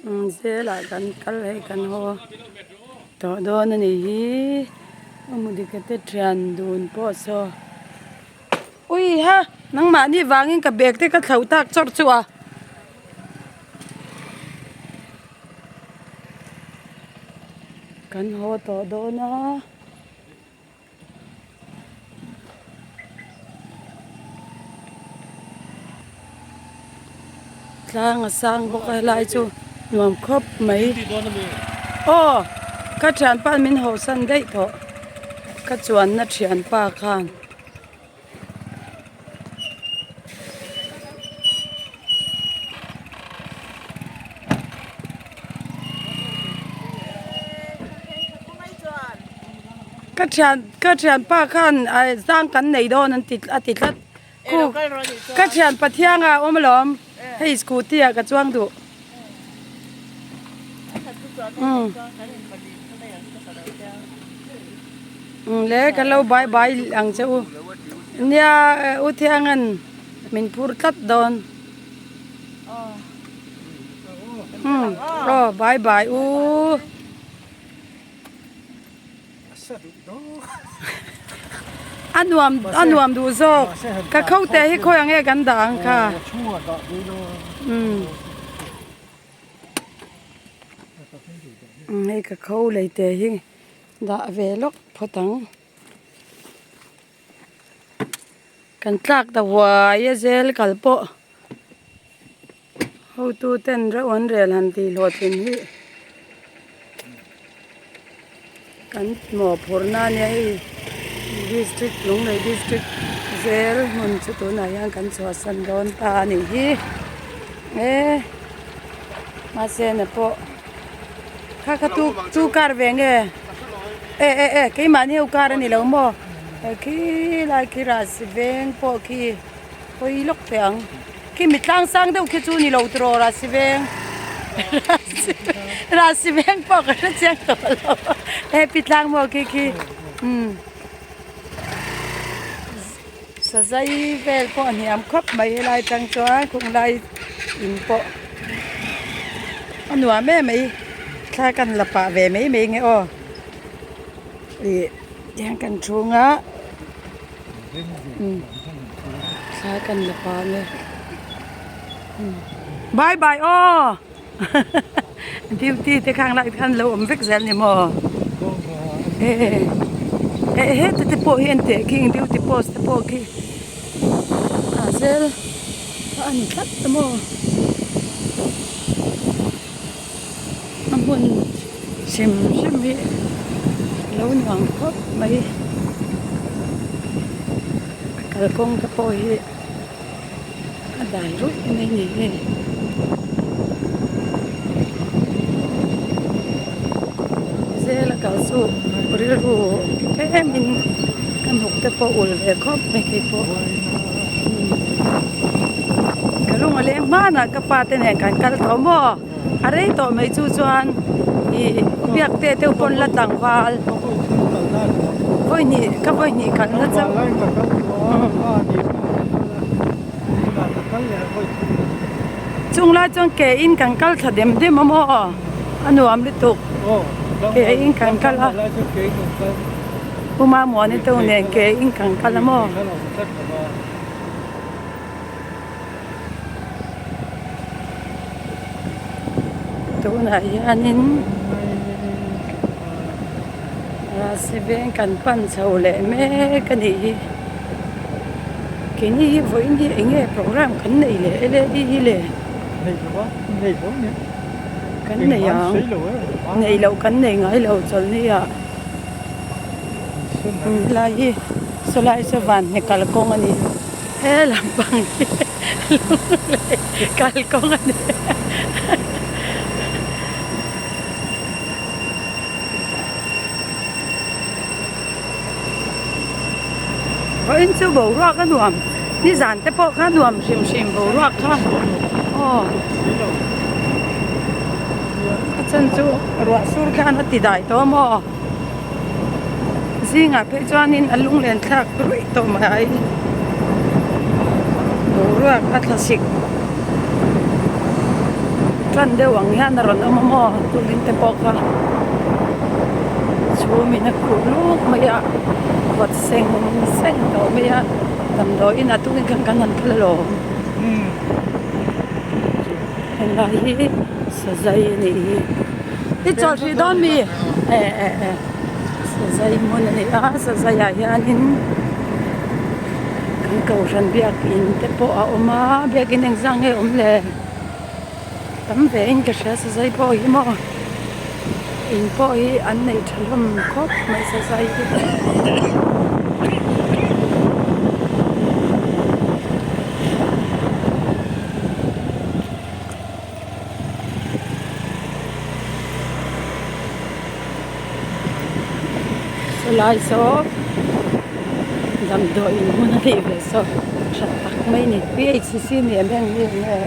Zelah kan kal hei kan haw tawh dawn a nih hi Amudika te thian dun pawh saw ui ha nangmahni vangin ka bag te ka thloh tak chawrh chu a. Kan haw tawh dawn a. Tlang a sang bawk a helai chu nuam khawp mai aw ka thianpa min hawhsan daih tawh ka chuanna thianpa khan. Ka thian ka thianpa khan ah zang kan nei dawn an ti a ti tlat khu ka thian Pathianga a awm alawm hei scooty ah ka chuang duh umm. Le ka lo bye bye ang che u nia u thiangan min phur tlat dawn umm aw bye bye u a nuam a nuam duh zawk ka kho te hi khawi ang nge kan dah ang kha umm. Hei ka kho lei te hi dah ve lawk phawt ang kan tlak ta huai a zel kal pawh hotu ten reuh an rel han tih hlawhtlin hi kan mawhphurhna a nia hei district Lunglei district zel hmun chu tunah hian kan chhuahsan dawn ta a nih hi e mahse na pawh kha kha tu tu car ve nge e e e keimahni ho car a ni lo maw he khi lai khi rasi veng pawh khi hawi lawk teh ang. Khi mi tlang sang deuh khi chu ni lo tiraw Rasi veng Rasi veng pawh ka hre chiang tawh lo happy tlang maw khi khi umm sazai vel pawh a hniam khawp mai helai tang chuan khung lai in pawh a nuam em mai thla kan la pah ve mai mai nge aw ih tiang kan chhunga. Thla kan la pang e bye bye aw duty te khang lai khan lo awm vek zel ni maw e e heta te pawh hi an teh khi duty post te pawh khi a zel a ni tlat a maw a hmun hrim hrim hi a lo nuam khawp mai a kalkawng te pawh hi a dai ruih mai a ni hei zela kal chu rilru tlemin ka hnuk te pawh ulh ve khawp mai keipawh ka lung a leng hmanah ka pa te nen kan kal tawh maw. A rei tawh mai chu chuan ih biak te deuh pawn la tlangval vawi hnih ka vawi hnih kal na chauh chung lai chuan ke in kan kal thla dem dem a maw a nuam lutuk ke in kan kal a Pu Mamuani te u nen ke in kan kal a maw. Tunah hianin Rasi veng kan pan chho leh mek a nih hi keini hi vawiin hi eng nge program kan neih leh led hi le kan nei ang neih loh kan nei ngai lo chawlhni ah helai hi sawlai saw van hne kalkawng a ni. He lampang hi lunglei kalkawng a ni vawiin chu boruak a nuam nizan te pawh kha nuam hrim hrim boruak kha aw a chan chu ruah sur khan a ti dai tawh a maw. Zingah phei chuanin a lunglen thlak ruih tawh mai boruak a thla sik. ṭan deuh ang hian a rawn awm a maw tukin te pawh kha chhum in a khuh luk mai a vawt seng seng tawh mai a damdawiin ah tukin khan kan han kal alawm helai hi sazai a nih hi i chawlh hrih dawn mi eh eh eh sazai hmun a ni a sazai ah hianin. Kan kohhran biakin te pawh a awm a biakin engzah nge awm le tam ve in ka hria sazai pawh hi maw in pawh hi an nei tha hlawm khawp mai sazai hi. Sawlai saw damdawiin hmun a nih ve saw tha tak mai a ni P H C ni em em hi eng nge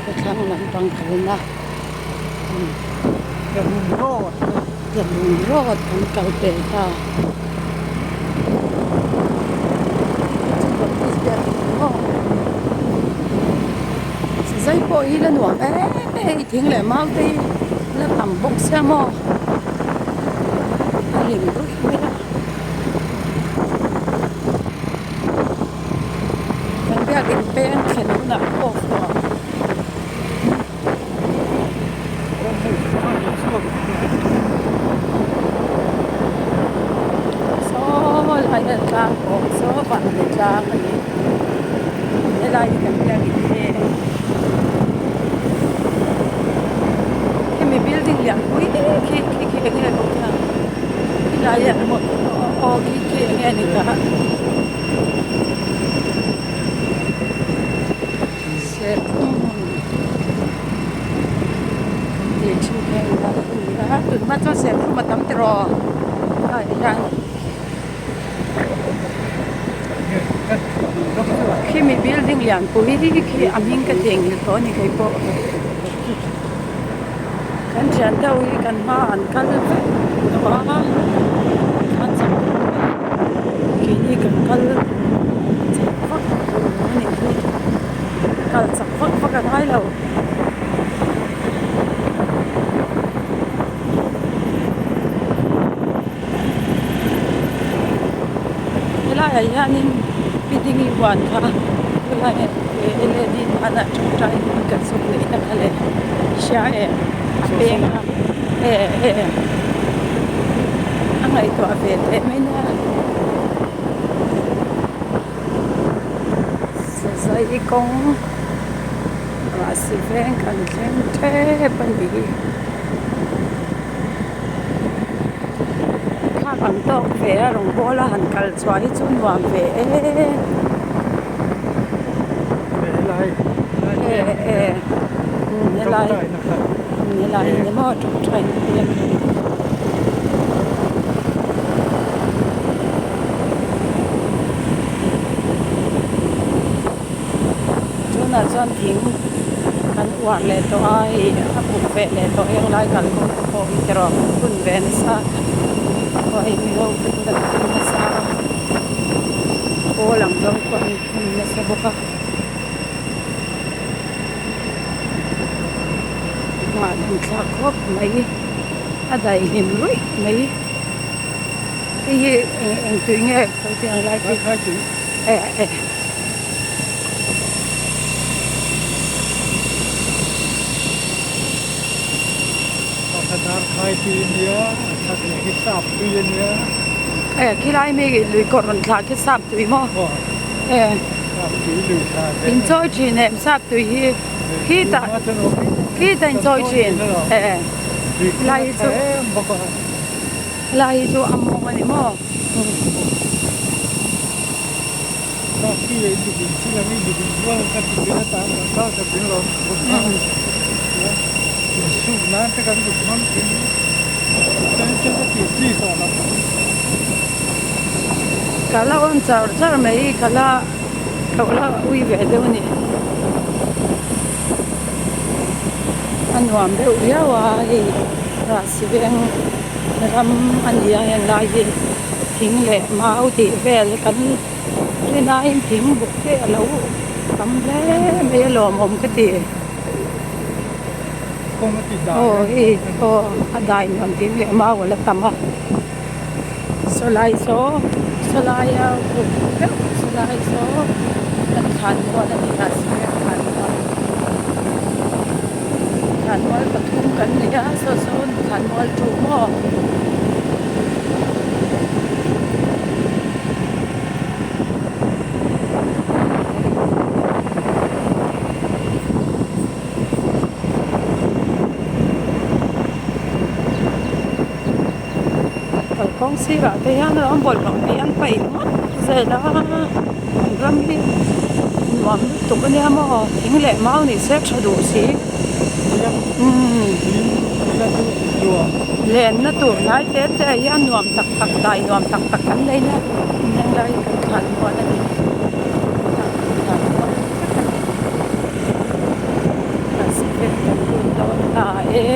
khawthlang lampang kalna Tlawng road kan kal pel ta. Zai pawh hi la nuam em em thing leh mau te hi la tam bawk sia maw a hlim ruih mai a kan biakin peng thlen hunah off tawh ang. Saw lai hian tlang pawh saw van ni tlang a ni helai hi kan biak in veng hemi building lian pui khi khi khi eng nge kawng hian khilai hian aw khi khi eng nge ni ta. Serthlum tih thin kha eng lai a ni a tun hma chuan serthlum a tam tiraw ah hian khimi building lian pui khi a hming ka tih engil tawh a ni kei pawh kan thian deuh hi kan hma an kal vek tawh a an chak keini kan kal chak vak lo a nih hi kal chak vak vak a ngai lo. Helaiah hianin building hi huan kha helaiah L A D hmanah tawngtai hun kan zawk leh na kha le hria em a peng kha e e a ngaihtuah ve teh mai nia sazai kawng mahse veng kan thleng tep a ni hi. Thlak ang tawk ve a rawngbawla han kal chhuah hi chu nuam ve e. E e helai helai hi ni maw tawngtai na biak in. Tunah chuan thing kan uar leh tawh a hei a buk ve leh tawh heng lai kalkawng te pawh hi tiraw kan phun ve nasa pawh hei mizo te pawn an phun nasa a pawl ang zawng pawh an phun nasa bawk a nghah dan thlak khawp mai a daihlim ruih mai hei hi eng tui nge sawi teh ang lai khi eh eh. Pakhat khai tui a nia a chhak leh khi sap tui a nia. E khilai mi lui kawr rawn thlah khi sap tui maw? E sap tui lui thla te. In chawi thin em sap tui hi khitah khitah in chawi thin e helai hi chu helai hi chu a mawng a ni maw? Ka la awm char char mai ka la ka la ui ve deuh a ni a nuam deuh viau a hei rahsi veng ram a ni a henglai hi thing leh mau tih vel kan. Rinaiin thing buk te a lo Tam hle mai a lawmawm ka ti. Aw hei aw a dai nuam ding leh mau a la tam a sawlai saw sawlai a buk deuh sawlai saw kan thlan mual a ni a square thlan mual thlan mual pathum kan nei a saw saw thlan mual thu maw. Kalkawng sirah te hian rawng bawlhhlawh hi an paih ngawt zel a an ram hi nuam lutuk a nia maw thing leh mau ni se tha duh si umm lenna tur hnai te te ah hian nuam tak tak dai nuam tak tak kan nei na heng lai hi kan thlan mual a ni thlan mual vek a ni mahse kan lut dawn ta e.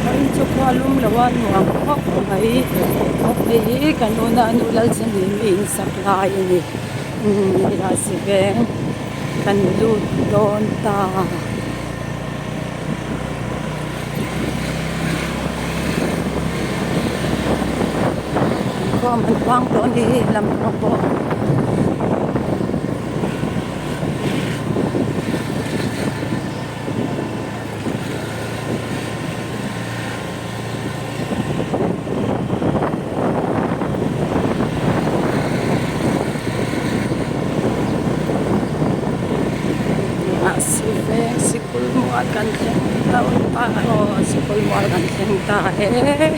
Vawiin chu khua lum lo a nuam khawp mai hei hi kan unau Lalchhani mi in sak lai a ni Rasi veng kan lut dawn ta. Khawm an vang tawh a ni hi lam pang pawh. Mahse veng sikul mual kan thleng ta aw sikul mual kan thleng ta e.